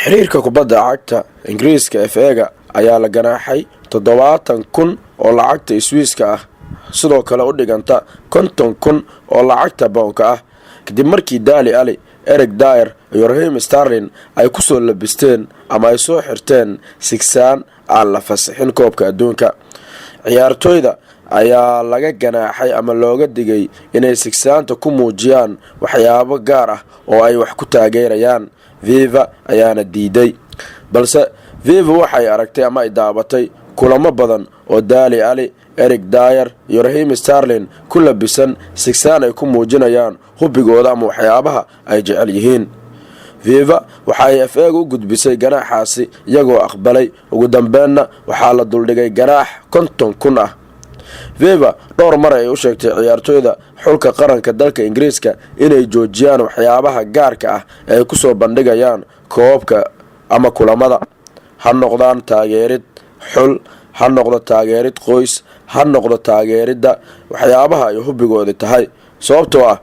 Xiriirka kubadda cagta Ingiriiska, FA-ga, ayaa la ganaaxay 70,000 oo lacagta Swiiska ah, sidoo kale u dhiganta 50,000 oo lacagta pound-ka ah, kadib markii Dele Alli, Eric Dier iyo Raheem Sterling ay kusoo labisteen ama ay soo xirteen sigsaan aan la fasixin Koobka Adduunka. Ciyaartooyda ayaa laga ganaaxay ama looga digay inay sigsaanta ku muujiyaan waxyaabo gaar ah oo ay wax ku taageerayaan. FIFA ayaana diiday, balse FIFA waxay aragtay ama ay daabatay kulamo badan oo Dele Alli, Eric Dier iyo Raheem Sterling ku labisan sigsaan ay ku muujinayaan hubbigooda ama waxyaabaha ay jecel yihiin. FIFA waxa ay FA-ga u gudbisay ganaaxaasi, iyagoo aqbalay. Ugu dambeenna waxaa la duldhigay ganaax 50,000 ah. FIFA dhowr mar ay u sheegtay ciyaartooyda xulka qaranka dalka Ingiriiska inay joojiyaan waxyaabaha gaarka ah ee ay kusoo bandhigayaan koobabka ama kulamada, ha noqdaan taageerid xul, ha noqdo taageerid qoys, ha noqdo taageeridda waxyaabaha ay hubbigoodi tahay, sababtoo ah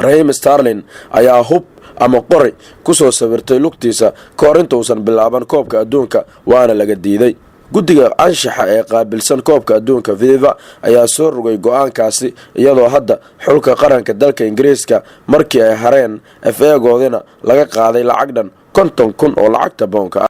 Raheem Sterling ayaa hub ama qori kusoo sawirtay lugtiisa kahor intuusan bilaaban Koobka Adduunka, waana laga diiday. Guddiga anshaxa ee qaabilsan Koobka Adduunka, FIFA, ayaa soo rogay go-aankaasi, iyadoo hadda xulka qaranka dalka Ingiriiska markii ay hareen FA-goodina laga qaaday lacag dhan 50,000 oo lacagta pound-ka ah.